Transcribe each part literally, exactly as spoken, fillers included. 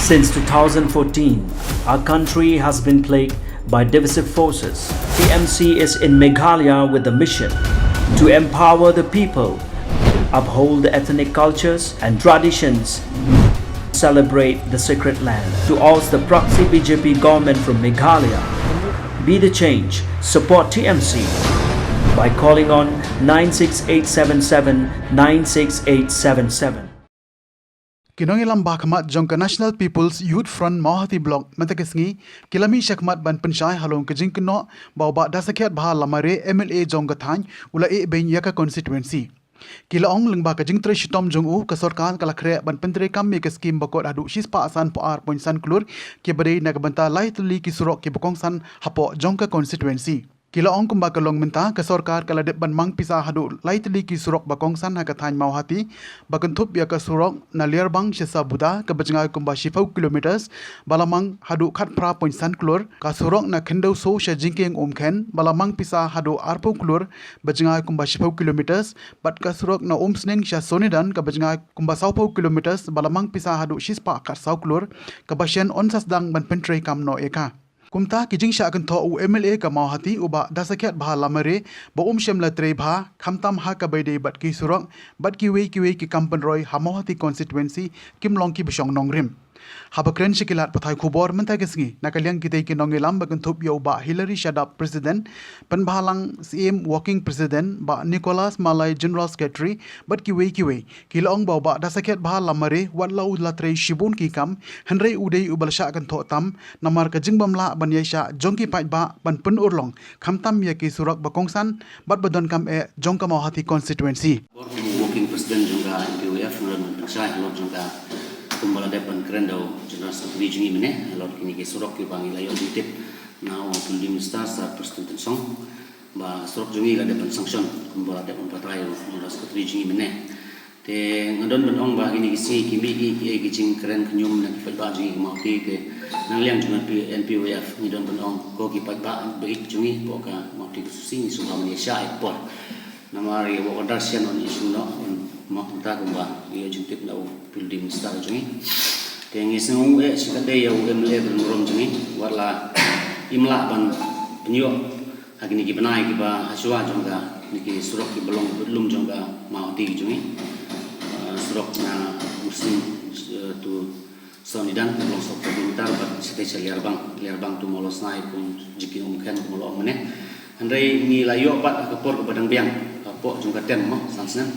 Since two thousand fourteen, our country has been plagued by divisive forces. T M C is in Meghalaya with the mission to empower the people, uphold the ethnic cultures and traditions, celebrate the sacred land. To oust the proxy B J P government from Meghalaya, be the change, support T M C by calling on nine six eight seven seven nine six eight seven seven. Ki nongïalam ba khmat jong ka National People's Youth Front Mawhati Block mynta ka sngi ki la mih shakhmat ban pynshai halor ka jingkynnoh ba u Bah Dasakhiatbha Lamare, M L A jong ka thaiñ, u la ïehbeiñ ïa ka constituency. Ki la ong lyngba ka jingtrei shitom jong u, ka sorkar ka la khreh ban pyntreikam ïa ka skim ba kot haduh shispah sanphew ar point san klur kiba dei na ka bynta lai tylli ki surok kiba kongsan hapoh jong ka constituency. Ki la ong kumba ka long mynta, ka sorkar ka la dep ban mang pisa haduh lai tylli ki surok ba kongsan ha ka thaiñ Mawhati, ba kynthup ïa ka surok na Liarbang sha Sabuda kaba jngai kumba shiphew kilometers, ba la mang haduh khatphra point san klur, ka surok na Khyndew Soo sha Jingkieng Umkhen ba la mang pisa haduh arphew klur, ba jngai kumba shiphew kilometers, bad ka surok na Umsning sha Sonidan kaba jngai kumba sawphew kilometers, ba la mang pisa haduh shispah khatsaw klur, kaba shen yn sa sdang ban pyntreikam noh ïa ka. Kumta ki jingshah kynthoh u M L A ka Mawhati u Bah Dasakhiatbha Lamare ba um shym la trei bha, khamtam ha kaba ïadei bad ki surok bad kiwei kiwei ki kam pynroi ha Mawhati constituency, kim long kiba shong nongrim. Haba kren sha ki lad pathai khubor mynta ka sngi, na ka liang kitei ki nongïalam ba kynthup ïa u Bah Hilary Shadap, President, Pynbhalang Syiem, Working President, Bah Nicholas Malai, General Secretary, bad kiwei kiwei, ki la ong ba u Bah Dasakhiatbha Lamare, wat la u la trei shibun ki kam, hynrei u dei uba la shah kynthoh tam namar ka jingbym lah ban ïaishah jong ki paidbah ban pynurlong, khamtam ïa ki surok ba kongsan bad ba donkam eh jong ka Mawhati constituency. Bor kum u Working President jong ka N P Y F, nga don ban pynshai halor jong ka, kumba la dep ban kren da u General Secretary jong ngi mynne halor kine ki surok kiba ngi la ïoh jingtip na u Deputy Minister Sir Prestone Tynsong, ba surok jong ngi la dep ban sanction kumba la dep ban batai u General Secretary jong ngi mynne. Te nga don ban ong ba kine ki sngi ki mih ki, ki, ki jingkren khñium na ki paidbah jong ngi ki Mawhati, te na ka liang jong ka N P Y F ngi don ban ong, ko ki paidbah ba ïeit jong ngi hapoh ka Mawhati constituency, ngi sngewbha ban ïaishah ïa ka por. Namar ïa u Bah Dasakhiatbha un issue noh, un mih mynta kumba ïoh jingtip na u Deputy Minister jong ngi. Te ngi sngewnguh eh shikatdei ïa u M L A ba donburom jong ngi, wat la im lah ban pynïoh ha kine ki bnai kiba hashwa jong ka, kine ki surok kiba long budlum jong ka Mawhati jong ngi. Ah, surok na Umsning, eh, to Sonidan ka long sawphew kilometer bad shatei sha Liarbang, Liarbang to Mawlasnai kum Jingkieng Umkhen kumba la ong mynne. Hynrei ngi la ïoh pat ha ka por kaba dang biang, hapoh jong ka term mo, san snem.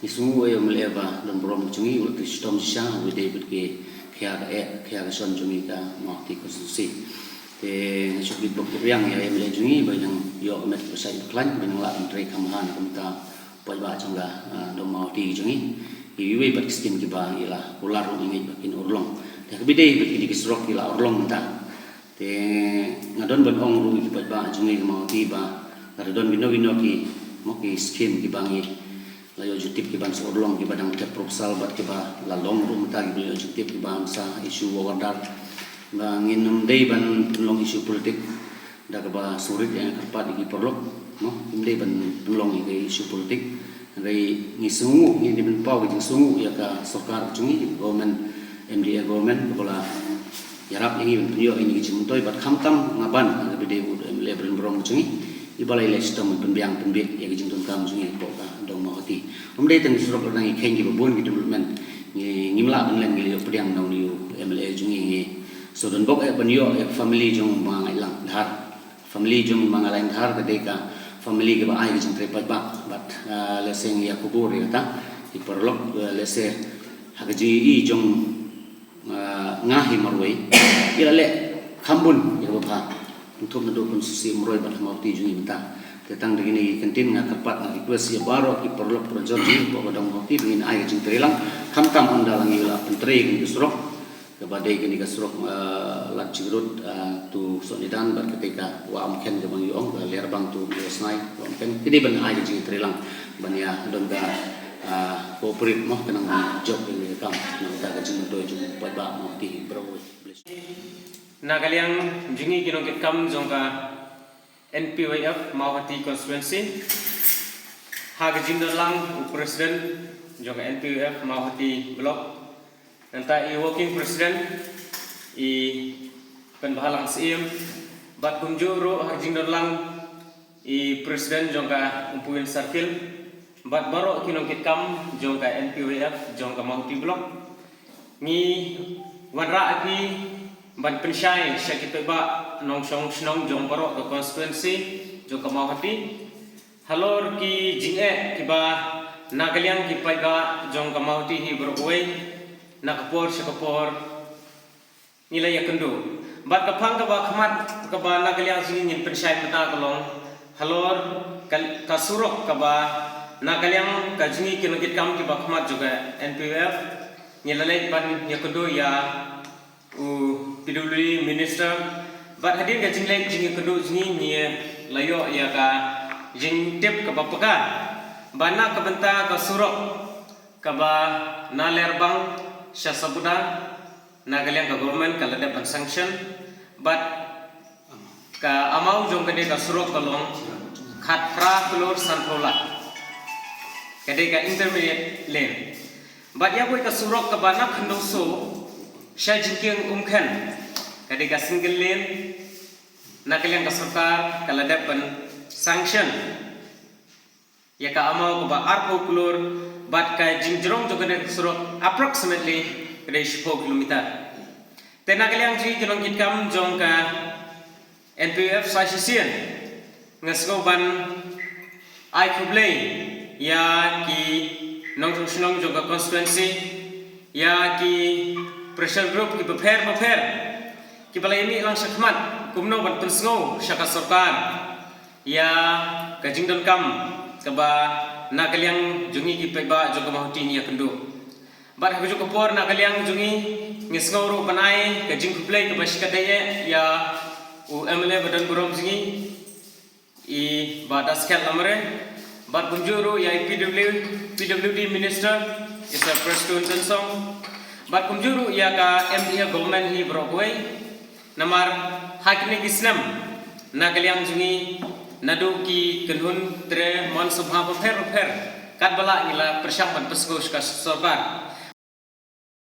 Ngi sngewnguh ïa u M L A ba donburom jong ngi, u la trei shitom shisha, u dei bad ki khia ka eh, khia ka shon jong ngi ka Mawhati constituency. Te nga shu kyrpad bok kyrpad ïa u M L A jong ngi ba un nang ïoh met ba shait ba khlaiñ, ba un nang lah ban trei kham bha na ka bynta paidbah jong ka, ah, dong Mawhati jong ngi. Iwei iwei pat ki skim kiba ngi la kular ruh ngi ngeit ba kin urlong. Te kaba dei bad kine ki surok ki la urlong mynta. Te nga don ban ong ruh ïa ki paidbah jong ngi ka Mawhati ba la don kino kino ki, mo, ki skim kiba ngi la ïoh jingtip kiban sa urlong, kiba dang tep proposal bad kiba la long ruh mynta kiba la ïoh jingtip kiban sa issue work order. Ba ngin ym dei ban pynlong issue politik da kaba sngewrit ïa nga kyrpad ïa ki paralok, mo, ym dei ban pynlong ïa ka issue politik. Hynrei ngi sngewnguh, ngi dei ban paw ka jingsngewnguh ïa ka sorkar jong ngi, government, M D A government, kaba la ïarap ïa ngi ban pynïoh ïa ngi ki jingmyntoi, bad khamtam nga ban, nga ba dei u M L A ba donburom jong ngi, ngi ba la ïaleh shitom ban pynbiang pynbiej ïa ka jingdonkam jong ngi hapoh ka dong Mawhati. Ym dei tang ki surok, la dang ki kheiñ kiba bun ki development. Ngi, ngim lah ban len, ngi la ïoh pdiang na une u M L A jong ngi, ngi sngewdon bok eh ban ïoh ïa ka family jong u Ma Ngaitlang Dhar. Family jong u Ma Ngaitlang Dhar ka dei ka family kaba ai ka jingtrei paidbah. Bad, ah, lehse ngi ïa khubor ïa kata, ki paralok, ah, lehse ha ka jingïohi jong, ah, nga hi marwei, ngi la leh kham bun ïa kaba bha, kynthup naduh constituency Umroi bad ha Mawhati jong ngi mynta. Te tang da kine ki kyntien nga kyrpad, nga request ïa baroh ki paralok parajor jong ngi hapoh ka dong Mawhati ba ngin ai ka jingtreilang, khamtam ynda la ngi la pyntrei kine ki surok, kaba dei kane ka surok, ah, Lad Jingrut, ah, to Sohnidan, bad kata ka Wah Umkhen kaba ngi ong, ka Liarbang to Mawlasnai, Wah Umkhen. Ki dei ban ai ka jingtreilang ban ïa don ka, ah, cooperate mo, khnang ban jop ïa ka kam, na ka bynta ka jingmyntoi jong u paidbah Mawhati baroh kawei. Na ka liang jong ngi ki nongkitkam jong ka N P Y F Mawhati constituency, ha ka jingdon lang u president jong ka N P Y F Mawhati block, nangta i working president, I pynbhalang siem bad kumjuh ruh ha ka jingdon lang i president jong ka Umpuin Circle bad baroh ki nongkitkam jong ka N P Y F jong ka Mawhati Block. Ngi wanrah ïa phi ban pynshai sha ki paidbah nongshong shnong jong baroh ka constituency jong ka Mawhati halor ki jingeh kiba na ka liang ki paidbah jong ka Mawhati hi baroh kawei na ka por sha ka por ngi la ïakynduh. Bad ka phang kaba khmat kaba na ka liang jong ngi ngin pynshai mynta ka long halor ka, ka surok kaba na ka liang ka jong ngi ki nongkitkam kiba khmat jong ka N P Y F ngi la leit ban ïakynduh ïa u P W D minister. Bad hadien ka jingleit jingïakynduh jong ngi ngi la ïoh ïa ka jingtip kaba paka ba na ka bynta ka surok kaba na Lerbang sha Sabuda na ka liang ka government ka la dep ban sanction bad ka amount jong ka dei ka surok ka long khatphra klur sanphew lak. Ka dei ka intermediate lane. Bad ïa kawei ka surok kaba na Khyndaw Soo sha Jingkieng Umkhen ka dei ka single lane na ka liang ka sorkar ka la dep ban sanction ïa ka amount kaba arphew klur bad ka jingjrong jong ka dei ka surok approximately ka dei shiphew kilometer. Te na ka liang jong ngi ki nongkitkam jong ka N P Y F sa shisien nga sngew ban ai khublei ïa ki nongshong shnong jong ka constituency ïa ki pressure group kiba pher bapher kiba la ïamih lang shakhmat kumno ban pynsngew sha ka sorkar ïa ka jingdonkam kaba na ka liang jong ngi ki paidbah jong ka Mawhati ngi ïakynduh. Bad ha kajuh ka por na ka liang jong ngi ngi sngew ruh ban ai ka jingkhublei kaba shikatdei ïa u M L A ba don burom jong ngi i Bah Daskhet Lamare bad kumjuh ruh ïa i P W, P W D minister i Sir Prestone Tynsong bad kumjuh ruh ïa ka M D A government hi baroh kawei. Namar ha kine ki snem na ka liang jong ngi naduh ki kynhun tre mon sngewbha bapher bapher katba lah ngi la pyrshang ban pynsngew sha ka sorkar.